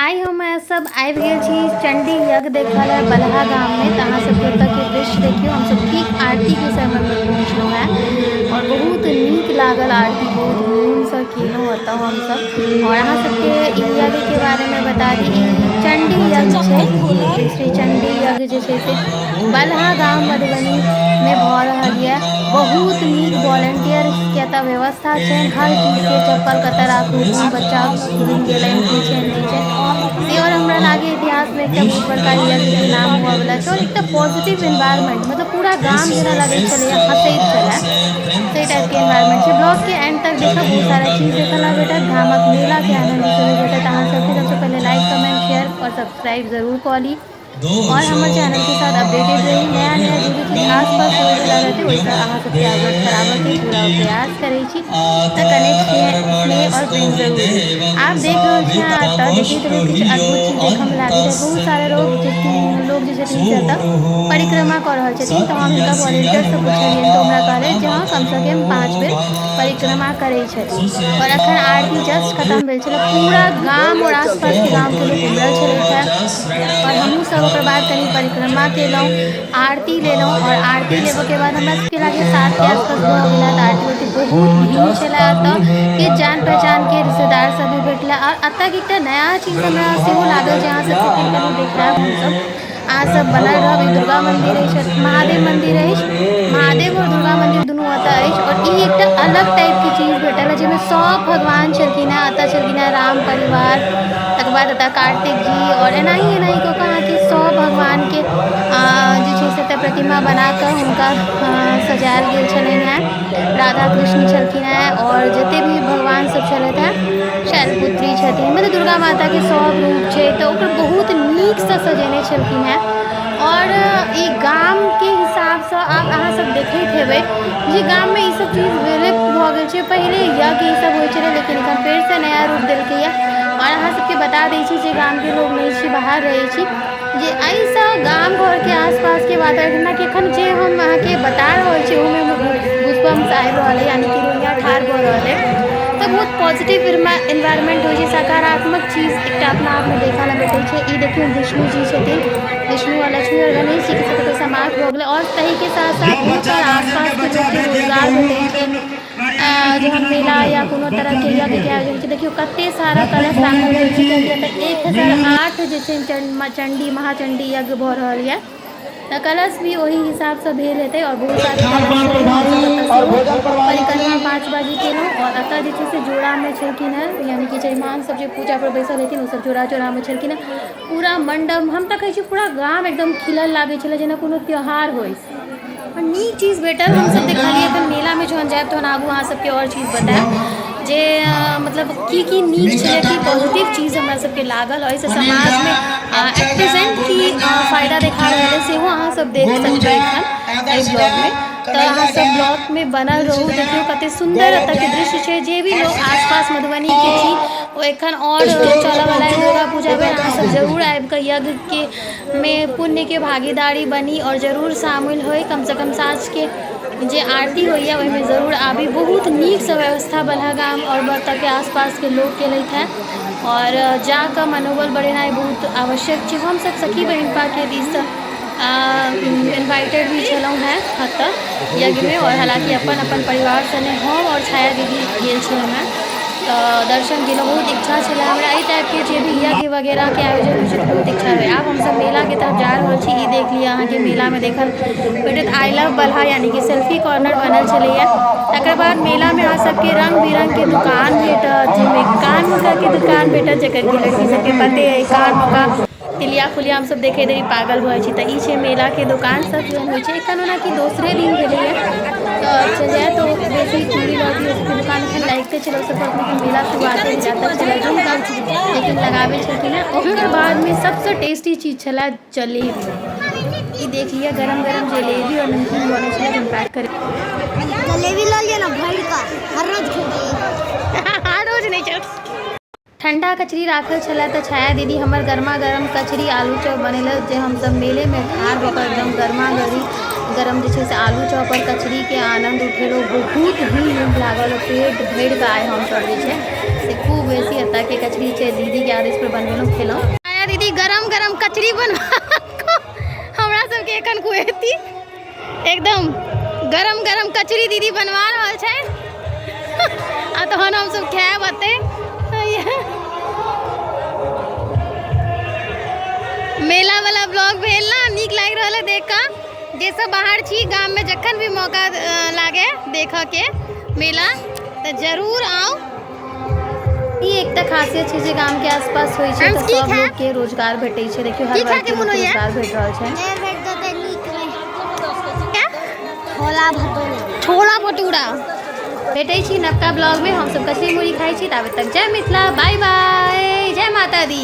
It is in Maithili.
आइ हम सब आबि गेल छी चण्डी यज्ञ देखऽ लए बलहा गाममे तऽ अहाँ सबके ओतऽके दृश्य देखियौ हमसब ठीक आरतीके समयमे पहुँचलहुँ हेँ आओर बहुत नीक लागल आरती बहुत मोनसँ केलहुँ ओतऽ हमसब आओर अहाँ सबके ई यज्ञके बारेमे बता दी ई चण्डी यज्ञ छै श्री श्री चण्डी यज्ञ जे छै से बलहा गाम मधुबनीमे भऽ रहल यऽ बहुत नीक वॉलेंटियरके एतऽ व्यवस्था छनि हर चीजके चप्पल कतऽ राखू कोन बच्चा घुमि गेलनि की छै नहि छै से आओर हमरा लागैए इतिहासमे एकटा बहुत बड़का यज्ञके नाम हुअवला छै आओर एकटा पॉजिटिव एनवायरनमेंट मतलब पूरा गाम जेना लगै छलैए हँसैत छलै ताहि टाइपके एनवायरनमेंट छै। ब्लॉगके एंड तक देखब, बहुत सारा चीज देखऽ लए भेटत, गामक मेलाके आनन्द सेहो भेटत अहाँ सबके। सबसँ पहिले लाइक, कमेंट, शेयर आओर सब्सक्राइब जरूर कऽ ली आओर हमर चैनलके साथ अपडेटेड रही। नया नया जे भी चीज आसपास होइवला रहतै, ओहिसँ अहाँ सबके अवगत कराबऽके पूरा प्रयास करै छी। तऽ कनेक्ट, स्नेह आओर प्रेम जरूर दी। आब देख रहल छी अहाँ एतऽ देखैत हेबै, किछु अद्भुत चीज देखऽमे लागैत है। बहुत सारा लोग जे छथिन से एतऽ परिक्रमा कऽ रहल छथिन। तऽ हम हिनका वॉलेंटियरसँ पुछलियनि तऽ हमरा कहलथि जे हँ, कमसँ कम 5 बेर परिक्रमा करै छथिन। आओर अखन आरती जस्ट खतम भेल छलै। पूरा गाम आओर आसपासके गामके लोक उमड़ल छलथि हेँ आओर हमहूँ सब ओकर बाद कनि परिक्रमा केलहुँ, आरती लेलहुँ। आओर आरती लेबऽके बाद हमरा सबके लागैए 7के आसपास भऽ गेल हैत आरती उरती। बहुत भीड़ छलै एतऽ। किछु जान पहचानके रिश्तेदार सब भी भेटला। आओर एतऽके एकटा नया चीज हमरा सेहो लागल जे अहाँ सबके कनि देखायब हमसब। अहाँ सब बनल रहब। ई दुर्गा मन्दिर अछि, महादेव मन्दिर अछि। महादेव आओर दुर्गा मन्दिर दुनू एतऽ अछि। आओर ई एकटा अलग टाइपके चीज भेटल हँ, जाहिमे सब भगवान छलखिन हेँ। एतऽ छलखिन हेँ राम परिवार, तकर बाद एतऽ कार्तिक जी आओर एनाही एनाही कऽ कऽ अहाँके सब भगवानके जे छै से एतऽ प्रतिमा बना कऽ हुनका सजायल गेल छलनि हेँ। राधा कृष्ण छलखिन हेँ आओर जते भी भगवान सब छलथि हेँ, शैलपुत्री छथिन, मतलब दुर्गा माताके सब रूप छै, तऽ ओकर बहुत नीकसँ सजेने छलखिन हेँ। आओर ई गामके हिसाबसँ आब अहाँ सब देखैत हेबै जे गाममे ई सब चीज विलुप्त भऽ गेल छै। पहिले यज्ञ ई सब होइ छलै, लेकिन एखन फेरसँ नया रूप देलकैए। आओर अहाँ सबके बता दै छी जे गामके लोक नहि छी, बाहर रहै छी, जे एहिसँ गाम घरके आसपासके वातावरण जेनाकि एखन जे हम अहाँके बता रहल छी, ओहोमे हमर गूजबम्स आबि रहल अइ, यानि कि रोइयाँ ठाढ़ भऽ रहल अइ। तऽ बहुत पॉजिटिव एनवायरनमेंट होइ छै, सकारात्मक चीज एकटा अपना आपमे देखऽ लए भेटै छै। ई देखियौ, विष्णु जी छथिन, विष्णु आओर लक्ष्मी आओर गणेश जीके सबके समाप्त भऽ गेलै। आओर ताहिके साथ साथ जो बहुत बच्चा सारा गार्जियन के आसपासके बच्चा लोकके भेज दिया रोजगार गेहूं भेटै छै। जहन मेला या कोनो तरहके यज्ञके आयोजन छै, देखियौ कते सारा जतेक कलश राखल वॉलेंटियर गेल छै, छी कियाकि एतऽ एक मिलू। हजार आठ जे छै चण्डी महाचण्डी यज्ञ भऽ रहल यऽ, तऽ कलश भी ओहि हिसाबसँ भेल हेतै आओर बहुत सारे खान कलश पान छलै। प्रभारी हमसभ एतऽ और सेहो भोजन प्रभारी परिक्रमा टीम। 5 बजे केलहुँ। आओर एतऽ जे छै से जोड़ामे छलखिन हेँ, यानि कि जयमान सब जे पूजापर बैसल हेथिन, ओसभ जोड़ा जोड़ामे छलखिन हेँ। पूरा मण्डप, हम तऽ कहै छी पूरा गाम एकदम खिलल लागै छलै, जेना कोनो त्योहार होइ। आओर नीक चीज भेटल, हमसभ राजीव झा। देखलियै। एखन मेलामे जहन जायब तहन आगू अहाँ सबके आओर चीज बतायब जे मतलब की की नीक मीता छलै, की ठाकुर, पॉजिटिव चीज हमरा सबके लागल। एहिसँ अनिल झा, समाजमे अक्षय एट झा, प्रेजेंट की गोल्डन झा, फायदा बिट्टू देखा झा, रहल अइ, सेहो अहाँ सब देख गोलू सकबै झा, एखन एहि आदर्श झा, ब्लॉगमे। तऽ कन्हैया अहाँ झा, सब ब्लॉगमे बनल प्रिंस रहू। झा, देखियौ कते सुन्दर गौरव एतऽके झा, दृश्य छै। जे भी लोग हर्ष झा, आसपास मधुबनीके छी, ओ एखन आओर स्टोर पे चलऽवला पहुंचू, दुर्गा पूजा उधर भेल, अहाँ काम सब दे। जरूर आबि कऽ यज्ञके मे पुण्यके भागीदारी बनी आओर जरूर शामिल होइ। कमसँ कम साँझके जे आरती होइए, ओहिमे जरूर आबी। बहुत नीकसँ व्यवस्था बलहा गाम आओर ओतऽके आसपासके लोक केलथि हेँ आओर जाकऽ मनोबल बढ़ेनाइ बहुत आवश्यक छै। हमसब सखी बहिनपाके दिससँ इन्वाइटेड भी छलहुँ हेँ ओतऽ यज्ञमे। आओर हालाँकि अपन अपन परिवार सने हम आओर छाया दीदी गेल छलहुँ हेँ, तऽ दर्शन केलहुँ। बहुत इच्छा छलै हमरा, एहि टाइपके जे भी यज्ञ वगैरहके आयोजन होइ छै तऽ बहुत इच्छा होइए। आब हमसब मेलाके तरफ जा रहल छी। ई देख लिअ, अहाँके मेलामे देखल भेटत I love Balha, यानि कि सेल्फी कॉर्नर बनल छलैए। तकर बाद मेलामे अहाँ सबके रङ्ग बिरङ्गके दुकान भेटत, जाहिमे कान मुकाके दुकान भेटत, जकर कि लड़की सबके पते अइ, कान मुका, तिलिया फुलिया हमसब देखैत रही पागल भऽ जाइ छी। तऽ ई छै मेलाके दोकान सब जेहन होइ छै। एखन ओनाकि दोसरे दिन भेलैए तऽ चल जाय तऽ बेसी चूड़ी लहठी सबके दुकान एखन लागिते छलै। ओसब एखन मेला शुरुआते भेलै तब छलै झुमका, लेकिन लगाबै छलखिन हेँ। ओकर बादमे सबसँ टेस्टी चीज छलै जलेबी। ई देख लिअ, गरम गरम जलेबी आओर नमकीन बनै छलै जहन पैक करै। जलेबी लऽ लिअ ने भरि कऽ, हर रोज खेबै। हर रोज नहि चल। ठण्डा कचरी राखल छलै, तऽ छाया दीदी हमर गर्मा गरम कचरी आलू चॉप बनेलक, जे हमसब मेलेमे ठाढ़ भऽ कऽ एकदम गर्मा गरम जे छै से आलू चॉप आओर कचरीके आनन्द उठेलहुँ। बहुत ही नीक लागल। पेट भरि कऽ आइ हमसब जे छै से से खूब बेसी एतऽके कचरी छै। दीदीके आदेश पर बनबेलहुँ, खेलहुँ। आया दीदी गरम गरम कचरी बनवा हमरा सबके एखन खुएती। एकदम गरम गरम कचरी दीदी बनवा रहल छै आ तहन हमसब खायब एतै। मेला वाला ब्लॉग भेल ना, नीक लागि रहल है देख कऽ। जे सब बाहर छी, गाममे जखन भी मौका लागे देखऽ के मेला, तऽ जरूर आउ। ई एकटा खासियत छै जे गामके आसपास होइ छै तऽ सब लोकके रोजगार भेटै छै। देखियौ, हर वर्गके लोकके रोजगार भेट रहल छै। छोला भटूरा, छोला भटूरा। भेटै छी नवका ब्लॉगमे। हमसब कचरी मुरही खाइ छी। ताबे तक जय मिथिला, बाय बाय, जय माता दी।